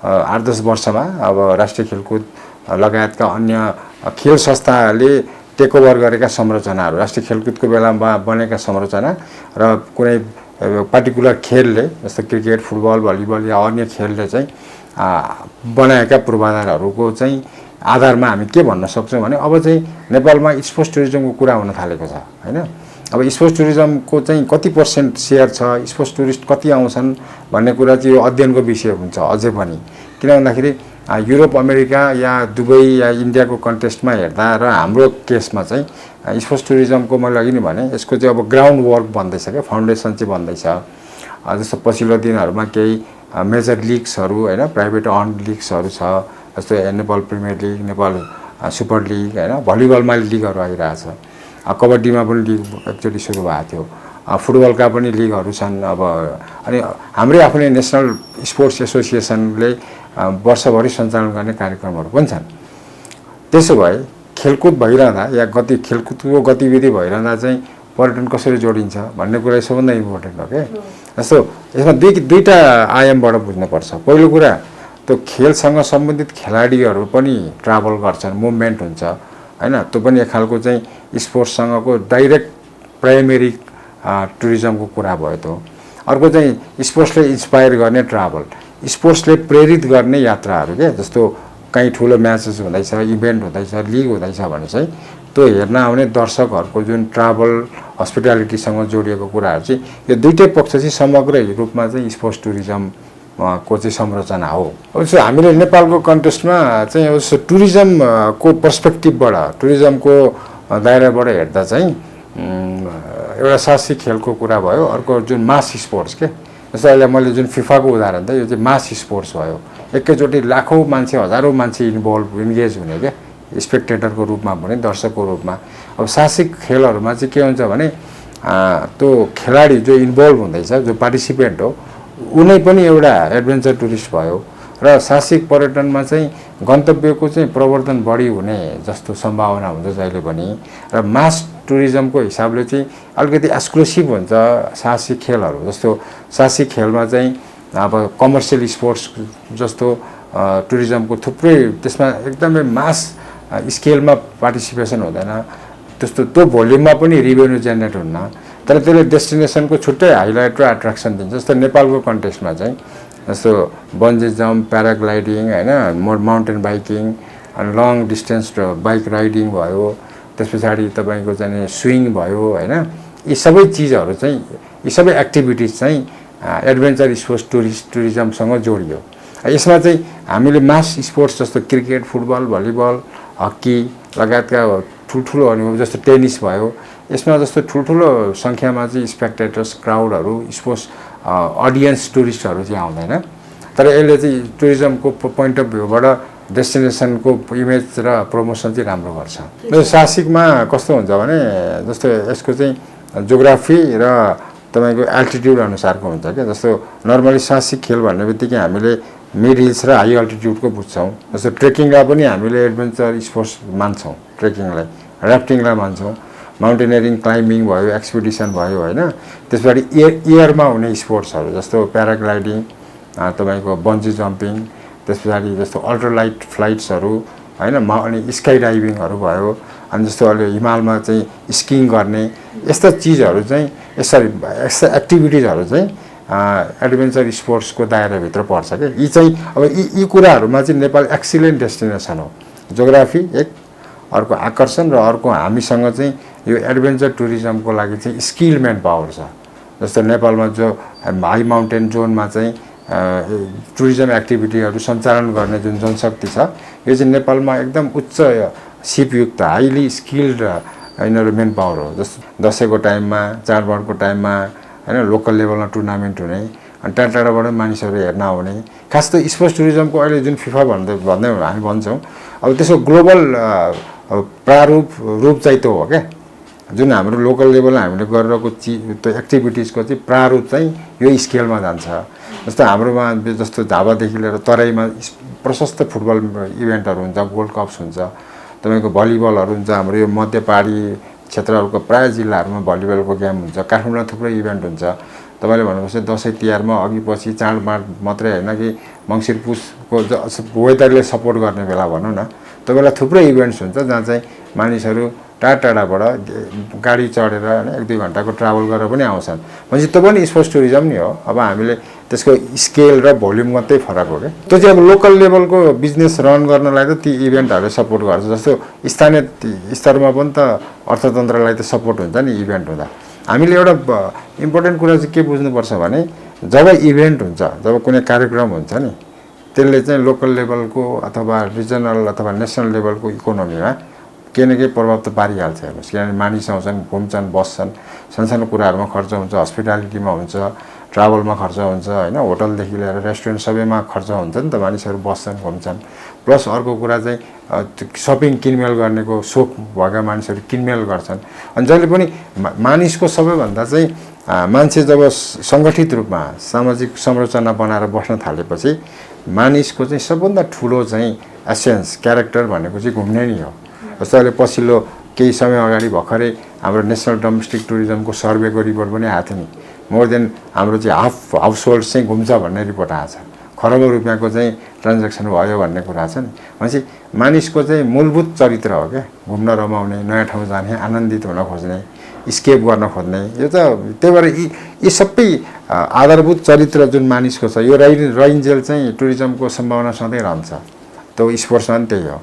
8-10 वर्षमा अब राष्ट्रिय खेलकुद लगायतका अन्य खेल संस्थाले टेकओभर गरेका संरचनाहरू राष्ट्रिय खेलकुदको बेलामा बनेका संरचना र कुनै पार्टिकुलर खेलले जस्तो क्रिकेट फुटबल भलिबल या अन्य खेलले चाहिँ बनाएका पूर्वाधारहरूको चाहिँ आधारमा हामी के भन्न सक्छौँ भने अब चाहिँ नेपालमा स्पोर्ट्स टुरिज्मको कुरा हुन थालेको छ हैन। अब स्पोर्ट्स टुरिज्मको चाहिँ कति % सेयर छ, स्पोर्ट्स टुरिस्ट कति आउँछन् भन्ने कुरा चाहिँ यो अध्ययनको विषय हुन्छ अझै पनि। किन भन्दाखेरि युरोप अमेरिका या दुबई या इन्डियाको कन्टेक्स्टमा हेर्दा र हाम्रो केसमा चाहिँ स्पोर्ट्स टुरिज्मको मैले अघि नै भने यसको चाहिँ अब ग्राउन्ड वर्क बन्दैछ क्या, फाउन्डेसन चाहिँ बन्दैछ। जस्तो पछिल्लो दिनहरूमा केही मेजर लिग्सहरू होइन, प्राइभेट अन लिग्सहरू छ, जस्तो Nepal premier league, Nepal super league होइन, भलिबलमा लिगहरू आइरहेछ, कबड्डीमा पनि लिग एक्चुअली सुरु भएको थियो, फुटबलका पनि लिगहरू छन्। अब अनि हाम्रै आफ्नै नेसनल स्पोर्ट्स एसोसिएसनले वर्षभरि सञ्चालन गर्ने कार्यक्रमहरू पनि छन्। त्यसो भए खेलकुद भइरहँदा या खेलकुदको गतिविधि भइरहँदा चाहिँ पर्यटन कसरी जोडिन्छ भन्ने कुरा सबभन्दा इम्पोर्टेन्ट हो क्या। जस्तो यसमा दुईटा आयामबाट बुझ्नुपर्छ। पहिलो कुरा त्यो खेलसँग सम्बन्धित खेलाडीहरू पनि ट्राभल गर्छन्, मुभमेन्ट हुन्छ हैन, त्यो पनि एक खालको चाहिँ स्पोर्ट्ससँगको डाइरेक्ट प्राइमेरी टुरिज्मको कुरा भयो। त्यो अर्को चाहिँ स्पोर्ट्सले इन्स्पायर गर्ने ट्राभल, स्पोर्ट्सले प्रेरित गर्ने यात्राहरू के, जस्तो कहीँ ठुलो म्याचेस हुँदैछ, इभेन्ट हुँदैछ, लिग हुँदैछ भने चाहिँ त्यो हेर्न आउने दर्शकहरूको जुन ट्राभल हस्पिटालिटीसँग जोडिएको कुराहरू चाहिँ यो दुईटै पक्ष चाहिँ समग्र रूपमा चाहिँ स्पोर्ट्स टुरिज्म को चाहिँ संरचना हो। अवश्य हामीले नेपालको कन्टेक्स्टमा चाहिँ अवश्य टुरिज्मको पर्सपेक्टिभबाट, टुरिज्मको दायराबाट हेर्दा चाहिँ एउटा साहसिक खेलको कुरा भयो, अर्को जुन मास स्पोर्ट्स के, जस्तो अहिले मैले जुन फिफाको उदाहरण दिएँ यो चाहिँ मास स्पोर्ट्स भयो। एकैचोटि लाखौँ मान्छे, हजारौँ मान्छे इन्गेज हुने क्या, स्पेक्टेटरको रूपमा भने, दर्शकको रूपमा। अब साहसिक खेलहरूमा चाहिँ के हुन्छ भने त्यो खेलाडी जो इन्भल्भ हुँदैछ, जो पार्टिसिपेन्ट हो, उनी पनि एउटा एडभेन्चर टुरिस्ट भयो। र साहसिक पर्यटनमा चाहिँ गन्तव्यको चाहिँ प्रवर्धन बढी हुने जस्तो सम्भावना हुन्छ जहिले पनि। र मास टुरिज्मको हिसाबले चाहिँ अलिकति एक्सक्लुसिभ हुन्छ साहसिक खेलहरू। जस्तो साहसिक खेलमा चाहिँ अब कमर्सियल स्पोर्ट्स जस्तो टुरिज्मको थुप्रै, त्यसमा एकदमै मास स्केलमा पार्टिसिपेसन हुँदैन, त्यस्तो त्यो भोल्युममा पनि रेभेन्यू जेनेरेट हुन्न, तर त्यसले डेस्टिनेसनको छुट्टै हाइलाइट र एट्र्याक्सन दिन्छ। जस्तो नेपालको कन्टेक्स्टमा चाहिँ जस्तो बन्जी जम्प, प्याराग्लाइडिङ होइन, माउन्टेन बाइकिङ, अनि लङ डिस्टेन्स बाइक राइडिङ भयो, त्यस पछाडि तपाईँको चाहिँ स्विङ भयो होइन, यी सबै चिजहरू चाहिँ, यी सबै एक्टिभिटिज चाहिँ एडभेन्चर स्पोर्ट्स टुरिज्मसँग जोडियो। यसमा चाहिँ हामीले मास स्पोर्ट्स जस्तो क्रिकेट, फुटबल, भलिबल, हकी लगायतका ठुल्ठुलो जस्तो टेनिस भयो, यसमा जस्तो ठुल्ठुलो सङ्ख्यामा चाहिँ स्पेक्टेटर्स, क्राउडहरू, स्पोर्ट्स अडियन्स टुरिस्टहरू चाहिँ आउँदैन। तर यसले चाहिँ टुरिज्मको पोइन्ट अफ भ्यूबाट डेस्टिनेसनको इमेज र प्रमोसन चाहिँ राम्रो गर्छ। साहसिकमा कस्तो हुन्छ भने जस्तो यसको चाहिँ जोग्राफी र तपाईँको एल्टिट्युड अनुसारको हुन्छ क्या। जस्तो नर्मली साहसिक खेल भन्ने बित्तिकै हामीले मिड हिल्स र हाई अल्टिट्युडको बुझ्छौँ। जस्तो ट्रेकिङलाई पनि हामीले एडभेन्चर स्पोर्ट्स मान्छौँ, ट्रेकिङलाई, ऱ्याफ्टिङलाई मान्छौँ, माउन्टेनियरिङ, क्लाइम्बिङ भयो, एक्सपिडिसन भयो होइन। त्यसपछि एयरमा हुने स्पोर्ट्सहरू जस्तो प्याराग्लाइडिङ, तपाईँको बन्जी जम्पिङ, त्यस पछाडि जस्तो अल्ट्रालाइट फ्लाइट्सहरू होइन, अनि स्काई डाइभिङहरू भयो, अनि जस्तो अहिले हिमालमा चाहिँ स्किङ गर्ने, यस्ता चिजहरू चाहिँ यस्ता एक्टिभिटिजहरू चाहिँ एडभेन्चर स्पोर्ट्सको दायराभित्र पर्छ क्या। यी चाहिँ अब यी कुराहरूमा चाहिँ नेपाल एक्सिलेन्ट डेस्टिनेसन हो। जोग्राफी एक, अर्को आकर्षण, र अर्को हामीसँग चाहिँ यो एडभेन्चर टुरिज्मको लागि चाहिँ स्किल म्यान पावर छ। जस्तो नेपालमा जो हाई माउन्टेन जोनमा चाहिँ टुरिज्म एक्टिभिटीहरू सञ्चालन गर्ने जुन जनशक्ति छ, यो चाहिँ नेपालमा एकदम उच्च सिपयुक्त, हाइली स्किल्ड यिनीहरू मेन पावर हो। जस्तो दसैँको टाइममा, चाडबाडको टाइममा होइन, लोकल लेभलमा टुर्नामेन्ट हुने, अनि टाढा टाढाबाट मानिसहरू हेर्न आउने। खास त स्पोर्ट्स टुरिज्मको अहिले जुन फिफा भन्दै हामी भन्छौँ, अब त्यसको ग्लोबल रूप चाहिँ त्यो हो क्या। जुन हाम्रो लोकल लेभलमा हामीले गरिरहेको त्यो एक्टिभिटिजको चाहिँ प्रारूप चाहिँ यो स्केलमा जान्छ। जस्तो हाम्रोमा जस्तो झापादेखि लिएर तराईमा प्रशस्त फुटबल इभेन्टहरू हुन्छ, गोल्ड कप्स हुन्छ, तपाईँको भलिबलहरू हुन्छ। हाम्रो यो मध्य पहाडी क्षेत्रहरूको प्राय जिल्लाहरूमा भलिबलको गेम हुन्छ, काठमाडौँमा थुप्रै इभेन्ट हुन्छ। तपाईँले भनेपछि दसैँ तिहारमा अघि पछि चाडबाड मात्रै होइन कि मङ्सिर पुसको वेदरले सपोर्ट गर्ने बेला भनौँ न, त्यो बेला थुप्रै इभेन्ट्स हुन्छ जहाँ चाहिँ मानिसहरू टाढाबाट गाडी चढेर होइन 1-2 घन्टाको ट्राभल गरेर पनि आउँछन् भनेपछि त्यो पनि स्पोर्ट्स टुरिज्म नै हो। अब हामीले त्यसको स्केल र भोल्युम मात्रै फरक हो क्या। त्यो चाहिँ अब लोकल लेभलको बिजनेस रन गर्नलाई त ती इभेन्टहरूले सपोर्ट गर्छ। जस्तो स्थानीय स्तरमा पनि त अर्थतन्त्रलाई त सपोर्ट हुन्छ नि इभेन्ट हुँदा। हामीले एउटा इम्पोर्टेन्ट कुरा चाहिँ के बुझ्नुपर्छ भने जब इभेन्ट हुन्छ, जब कुनै कार्यक्रम हुन्छ नि, त्यसले चाहिँ लोकल लेभलको अथवा रिजनल अथवा नेसनल लेभलको इकोनोमीमा केही न केही प्रभाव त पारिहाल्छ हेर्नुहोस्। किनभने मानिस आउँछन्, घुम्छन्, बस्छन्, सानसानो कुराहरूमा खर्च हुन्छ, हस्पिटालिटीमा हुन्छ, ट्राभलमा खर्च हुन्छ होइन, होटलदेखि लिएर रेस्टुरेन्ट सबैमा खर्च हुन्छ नि त, मानिसहरू बस्छन्, घुम्छन्। प्लस अर्को कुरा चाहिँ सपिङ किनमेल गर्नेको सोख भएका मानिसहरू किनमेल गर्छन्। अनि जहिले पनि मानिसको सबैभन्दा चाहिँ मान्छे जब सङ्गठित रूपमा सामाजिक संरचना बनाएर बस्न थालेपछि मानिसको चाहिँ सबभन्दा ठुलो चाहिँ एसेन्स क्यारेक्टर भनेको चाहिँ घुम्ने नै हो। जस्तो अहिले पछिल्लो केही समय अगाडि भर्खरै हाम्रो नेसनल डोमेस्टिक टुरिज्मको सर्वेको रिपोर्ट पनि आएको थियो नि, मोर देन हाम्रो चाहिँ हाउस होल्ड चाहिँ घुम्छ भन्ने रिपोर्ट आएको छ, खरबौँ रुपियाँको चाहिँ ट्रान्ज्याक्सन भयो भन्ने कुरा छ नि। भनेपछि मानिसको चाहिँ मूलभूत चरित्र हो क्या, घुम्न रमाउने, नयाँ ठाउँ जाने, आनन्दित हुन खोज्ने, स्केप गर्न खोज्ने। यो त त्यही भएर यी सबै आधारभूत चरित्र जुन मानिसको छ यो रहिन्जेल चाहिँ टुरिज्मको सम्भावना सधैँ रहन्छ। त्यो स्पोर्ट्समा पनि त्यही हो।